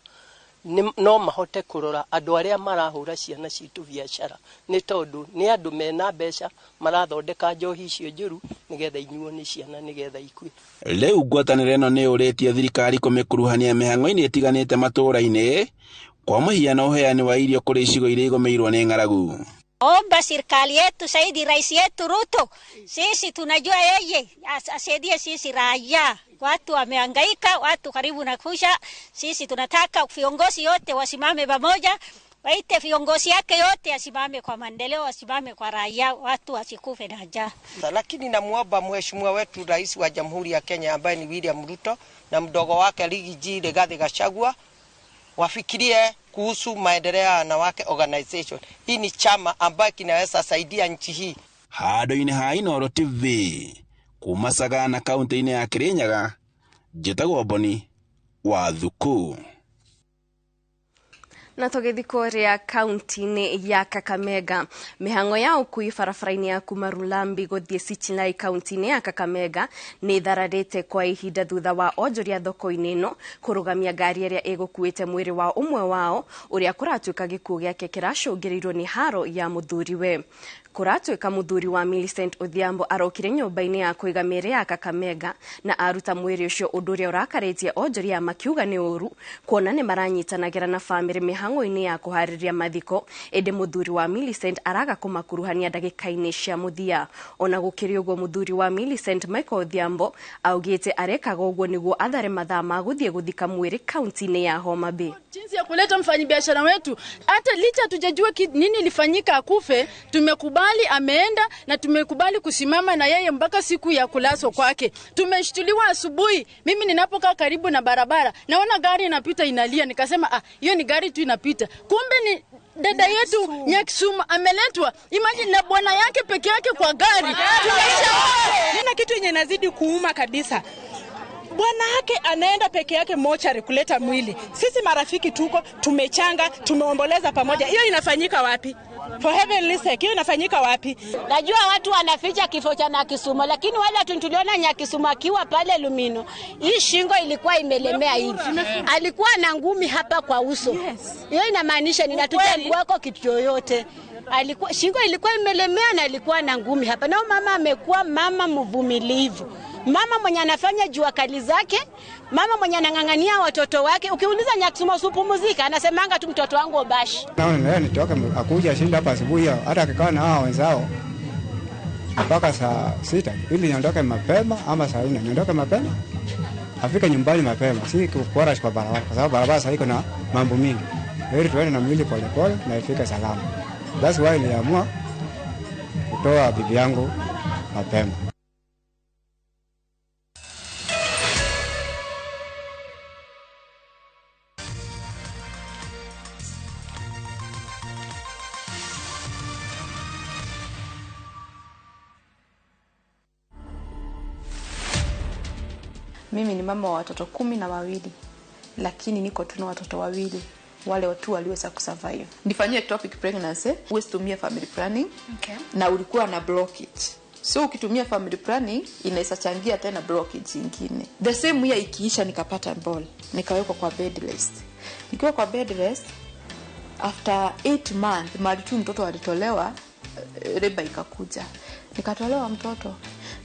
no mahote kũrora andũ arĩa marahũra ciana citũ biacara, nĩ tondũ nĩ andũ mena mbeca marathondeka njohi icio njũru nĩgetha inyuo nĩ ciana nĩgetha ikue. Rĩu ngwatanĩro ĩno nĩ yũrĩtie thirikari kũmĩkuruhania mĩhang'o-inĩ ĩtiganĩte matũũra-inĩ, kwa mũhiano ũheani wa irio kũrĩ icigo iria igũmĩirwo nĩ ng'aragu. Omba serikali yetu saidi rais yetu Ruto, sisi tunajua yeye asaidie sisi raia. Watu wamehangaika, watu karibu na kusha. Sisi tunataka viongozi wote wasimame pamoja, Waite viongozi yake yote asimame kwa maendeleo, asimame kwa raia, watu wasikufe na njaa. Lakini namuomba mheshimiwa wetu Rais wa Jamhuri ya Kenya ambaye ni William Ruto na mdogo wake Riggy G Rigathi Gachagua wafikirie kuhusu maendeleo ya wanawake organization. Hii ni chama ambayo kinaweza saidia nchi hii. Handũ-inĩ ha Inooro TV kuma Sagana kaunti-inĩ ya Kirinyaga, njĩtagwo Boni wa Thuku. Na tũgĩthiĩ kũrĩa kaunti-inĩ ya Kakamega, mĩhang'o ya ũkui barabara-inĩ ya kuma Rulambi gũthiĩ Sichilai kaunti-inĩ ya Kakamega nĩ ĩthararĩte kwa ihinda thutha wa onjoria thoko-inĩ ĩno kũrũgamia ngari ĩrĩa ĩgũkuĩte mwĩrĩ wa ũmwe wao ũrĩa kũratuĩka gĩkuũ gĩake kĩracũngĩrĩirio nĩ haro ya mũthuriwe. Kũratuĩka mũthuri wa Millicent Odhiambo arokire nyũmba-inĩ ya kũiga mĩĩrĩ ya Kakamega na aruta mwĩrĩ ũcio, ũndũ ũrĩa ũrakarĩtie onjoria makiuga nĩ ũru kuona nĩ maranyitanagĩra na bamĩrĩ mĩhang'o-inĩ ya kũharĩria mathiko, ĩndĩ mũthuri wa Millicent araga kũmakuruhania ndagĩka-inĩ cia mũthia. Ona gũkĩrĩ ũguo, mũthuri wa Millicent Michael Odhiambo augĩte arekaga ũguo nĩguo athare mathaa ma gũthiĩ gũthika mwĩrĩ kaunti-inĩ ya Homa Bay. Jinsi ya kuleta mfanyibiashara wetu, hata licha hatujajua nini ilifanyika akufe, tumekubali ameenda na tumekubali kusimama na yeye mpaka siku ya kulazwa kwake. Tumeshtuliwa asubuhi, mimi ninapokaa karibu na barabara naona gari inapita inalia, nikasema hiyo ni gari tu inapita, kumbe ni dada yetu Nyakisuma ameletwa, imagine, na bwana yake peke yake kwa gari. Nina kitu yenye nazidi kuuma kabisa. Bwana yake anaenda peke yake mochari kuleta mwili. Sisi marafiki tuko, tumechanga, tumeomboleza pamoja. Hiyo inafanyika wapi? For heavenly sake, hiyo inafanyika wapi? Najua watu wanaficha kifo cha Nyakisuma, lakini wala tuliona Nyakisuma akiwa pale Lumino, hii shingo ilikuwa imelemea hivi. Alikuwa na ngumi hapa kwa uso. Hiyo inamaanisha ninatutambua kitu yoyote. Alikuwa shingo ilikuwa imelemea na alikuwa na ngumi hapa. Na mama amekuwa mama mvumilivu. Mama mwenye anafanya jua kali zake, mama mwenye anang'ang'ania watoto wake. Ukiuliza Nyakisuma usipumzika, anasemanga tu mtoto wangu obashi. Naona nitoke akuja shinda hapa asubuhi, hata akikaa na hao wenzao mpaka saa 6 ili niondoke mapema, ama saa 4 niondoke mapema, afike nyumbani mapema, si kurush kwa barabara, kwa sababu barabara sasa iko na mambo mingi. Heri tuende na mwili pole pole na ifike salama. That's why niliamua kutoa bibi yangu mapema. Mimi ni mama wa watoto 12, lakini niko tu na watoto 2 wale watu waliweza kusurvive. Nifanyie ectopic pregnancy, huwezi tumia family planning. Okay. Na ulikuwa na blockage. So ukitumia family planning inaweza changia tena blockage nyingine. The same year ikiisha nikapata ball, nikawekwa kwa bed rest. Nikiwa kwa bed rest after 8 months mali tu mtoto alitolewa, reba ikakuja. Nikatolewa mtoto.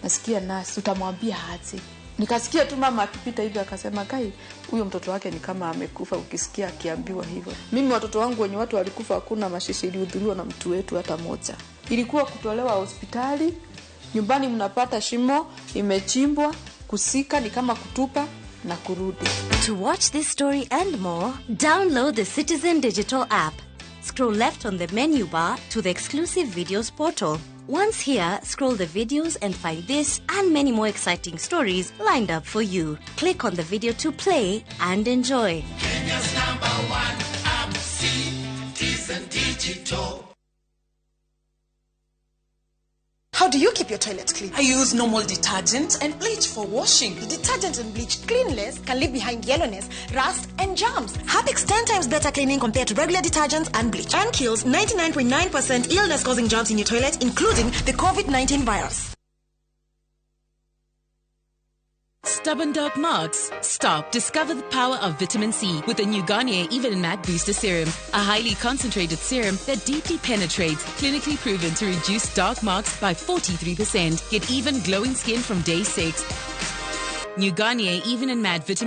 Nasikia nurse utamwambia aje. Nikasikia tu mama akipita hivi akasema, kai huyo mtoto wake ni kama amekufa, ukisikia akiambiwa hivyo. Mimi watoto wangu wenye watu walikufa hakuna mashishi ilihudhuriwa na mtu wetu hata moja. Ilikuwa kutolewa hospitali, nyumbani mnapata shimo imechimbwa, kusika ni kama kutupa na kurudi. To watch this story and more, download the Citizen Digital app. Scroll left on the menu bar to the exclusive videos portal. Once here, scroll the videos and find this and many more exciting stories lined up for you. Click on the video to play and enjoy. Kenya's #1 app, Citizen Digital. How do you keep your toilet clean? I use normal detergent and bleach for washing. The detergent and bleach cleanless can leave behind yellowness, rust, and germs. Harpic's 10 times better cleaning compared to regular detergents and bleach, and kills 99.9% illness-causing germs in your toilet, including the COVID-19 virus. Stubborn dark marks? Stop. Discover the power of vitamin C with the new Garnier Even Matte Booster Serum, a highly concentrated serum that deeply penetrates, clinically proven to reduce dark marks by 43%. Get even glowing skin from day 6. New Garnier Even and Matte Vitamin